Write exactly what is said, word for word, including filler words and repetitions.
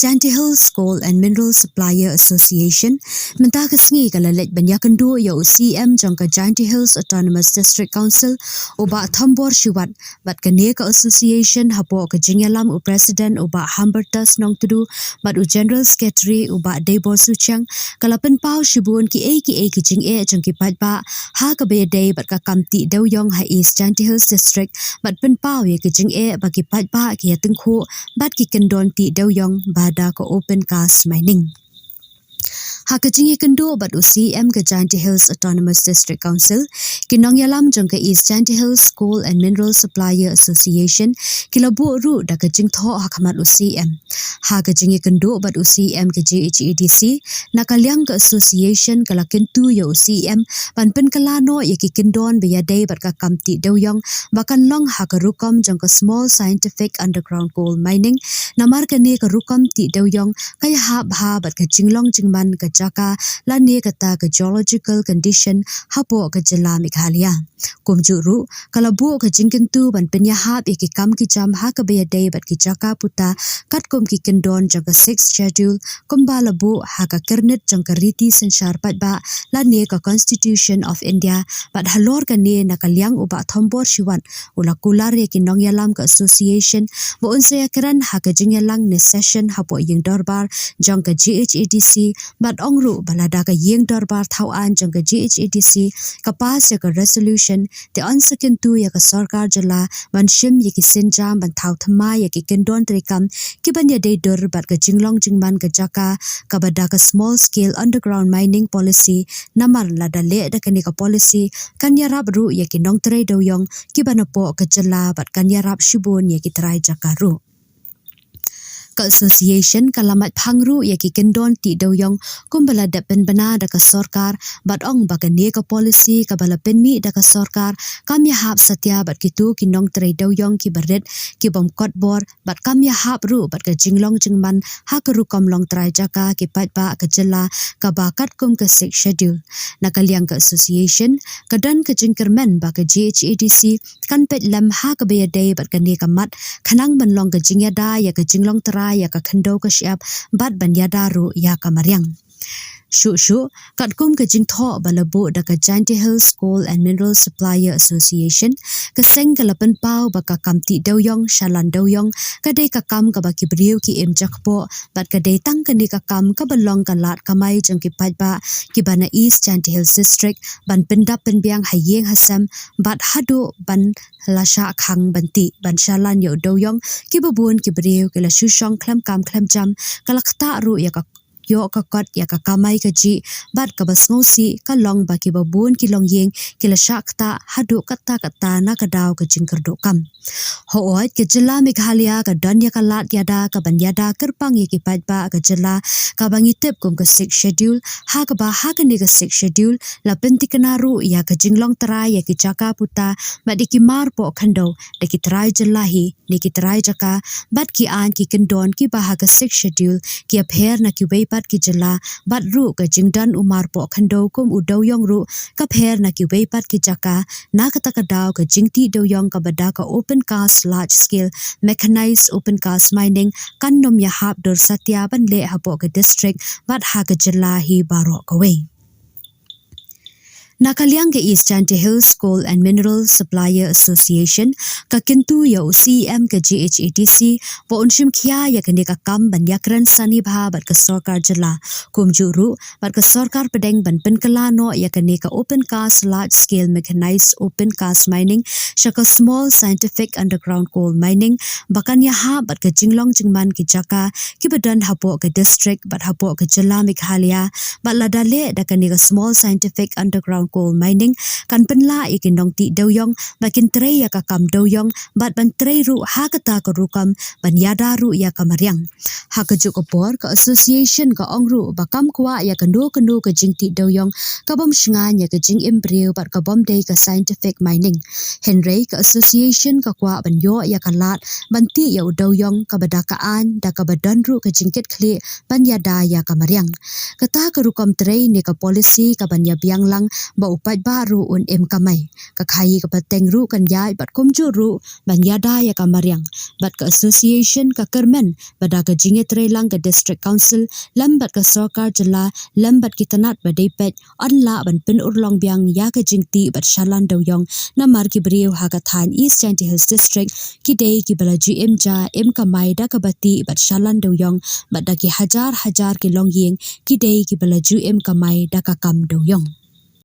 Jaintia Hills Coal and Mineral Supplier Association mynta ka sngi ka la leit ban ïakynduh ïa u C E M jong ka Jaintia Hills Autonomous District Council, u Bah Thombor Shiwat, bad kane ka association hapoh ka jingïalam u President u Bah Hambertus Nongtdu bad u General Secretary u Bah Deibor Suchiang, ka la pynpaw shibun kiei kiei ki jingeh jong ki paidbah ha kaba ïadei bad ka kam tih dewïong ha East Jaintia Hills District, bad pynpaw ïa ki jingeh ba ki paidbah ki ïa tyngkhuh bad ki kyndon tih dewïong ba da ka open cast mining. Ha ka jingïakynduh bad u C E M ka Jaintia Hills Autonomous District Council, ki nongïalam jong ka East Jaintia Hills Coal and Mineral Supplier Association ki la buh ruh da ka jingthoh ha khmat u C E M. Ha ka jingïakynduh bad u C E M ka J H A D C, na ka liang ka association ka la kyntu ïa u C E M ban pynkylla noh ïa ki kyndon ba ïadei bad ka kam tih dewïong ba kan long ha ka rukom jong ka Small Scientific Underground Coal Mining, namar kane ka rukom tih dewïong ka ïahap bha bad ka jinglong jingman ka jaka lane kata ka geological condition hapoh ka jylla Meghalaya. Kumjuh ruh, ka la buh ka jingkyntu ban pynïahap ïa ki kam ki jam ha kaba ïadei bad ki jaka puta katkum ki kyndon jong ka Sixth Schedule, kumba la buh ha ka kyrnit jong ka riti synshar paidbah lane ka Constitution of India, bad halor kane na ka liang u Bah Thombor Shiwat u la kular ïa ki nongïalam ka association ba un sa ïakren ha ka jingïalang ne session hapoh ïing dorbar jong ka J H A D C, bad ong ruh ba lada ka ïing dorbar thaw aiñ jong ka J H A D C ka pass ïa ka resolution, te yn sa kyntu ïa ka sorkar jylla ban shim ïa ki sienjam ban thaw thymmai ïa ki kyndon treikam kiban ïadei dur bad ka jinglong jingman ka jaka kaba da ka Small Scale Underground Mining Policy, namar lada leh da kane ka policy kan ïarap ruh ïa ki nongtrei dewïong kiba napoh ka jylla bad kan ïarap shibun ïa ki trai jaka ruh. Ka association ka la mad phang ruh ïa ki kyndon tih dewïong kumba la dep pynbna da ka sorkar, bad ong ba kane ka policy kaba la pynmih da ka sorkar kam ïahap satia bad kito ki nongtrei dewïong kiba rit, ki bym kot bor, bad kam ïahap ruh bad ka jinglong jingman ha ka rukom long trai jaka ki paidbah ka jylla kaba katkum ka Sixth Schedule. Na ka liang ka association, ka don ka jingkyrmen ba ka J H A D C kan peit lem ha kaba ïadei bad kane ka mat, khnang ban long ka jingïada ïa ka jinglong trai ïa ka khyndew ka shyiap, bad ban ïada ruh ïa ka mariang. Shuh shuh, katkum ka jingthoh ba la buh da ka Jaintia Hills Coal and Mineral Supplier Association, ka seng ka la pynpaw ba ka kam tih dewïong, shalan dewïong, ka dei ka kam kaba ki briew ki im jakpoh, bad ka dei tang kane ka kam kaba long ka lad kamai jong ki paidbah kiba na East Jaintia Hills District, ban pyndap pynbiang ha ïing ha sem, bad haduh ban la shah khang ban tih, ban shalan ïa u dewïong, kiba bun ki briew ki la shu shong khlem kam khlem jam, ka la ktah ruh ïa ka ïoh ka kot ïa ka kamai kajih, bad kaba sngewsih ka long ba kiba bun ki longïing ki la shah ktah haduh katta katta na ka daw ka jingkyrduh kam. Hooid, ka jylla Meghalaya ka don ïa ka lad ïada kaban ïada kyrpang ïa ki paidbah ka jylla kaba ngi tip kum ka Sixth Schedule, ha kaba ha kane ka Sixth Schedule la pynthikna ruh ïa ka jinglong trai ïa ki jaka puta, bad ïa ki mar poh khyndew da ki trai jylla hi ne ki trai jaka, bad ki aiñ ki kyndon kiba ha ka Sixth Schedule ki ïapher na kiwei pat ki jylla, bad ruh ka jingdon u mar poh khyndew kum u dewïong ruh ka pher na kiwei pat ki jaka. Na kata ka daw ka jingtih dewïong kaba da ka open cast large scale mechanized open cast mining kan nym ïahap dur satia ban leh hapoh ka district bad ha ka jylla hi baroh kawei. Na ka liang ka East Jaintia Hills Coal and Mineral Supplier Association, ka kyntu ïa u C E M ka J H A D C ba un shim khia ïa kane ka kam ban ïakren sani bha bad ka sorkar jylla, kumjuh ruh bad ka sorkar pdeng ban pynkylla noh ïa kane ka open cast large scale mechanized open cast mining sha ka small scientific underground coal mining, ba kan ïahap bad ka jinglong jingman ki jaka kiba don hapoh ka district bad hapoh ka jylla Meghalaya, bad lada leh da kane ka small scientific underground coal mining kan pynlah ïa ki nongtih dewïong ba kin trei ïa ka kam dewïong bad ban trei ruh ha kata ka rukom ban ïada ruh ïa ka mariang. Ha kajuh ka por, ka association ka ong ruh ba kam kwah ïa kano kano ka jingtih dewïong ka bym shngaiñ ïa ka jingim briew bad ka bym dei ka scientific mining. Hynrei ka association ka kwah ban ïoh ïa ka lad ban tih ïa u dewïong kaba da ka aiñ, da kaba don ruh ka jingkitkhlieh ban ïada ïa ka mariang. Kata ka rukom trei ne ka policy kaban ïa biang lang ba u paidbah ruh un im kamai. Ka khaii ka pateng ruh kan ïaid bad kumjuh ruh ban ïada ïa ka mariang. Bad ka association ka kyrmen ba da ka jingïatreilang ka District Council lem bad ka sorkar jylla lem bad ki tnat ba dei peit yn lah ban pynurlong biang ïa ka jingtih bad shalan dewïong namar ki briew ha ka thaiñ East Jaintia Hills District ki dei kiba la ju im ja im kamai da kaba tih bad shalan dewïong bad da ki hajar hajar ki longïing ki dei kiba la ju im kamai da ka kam dewïong.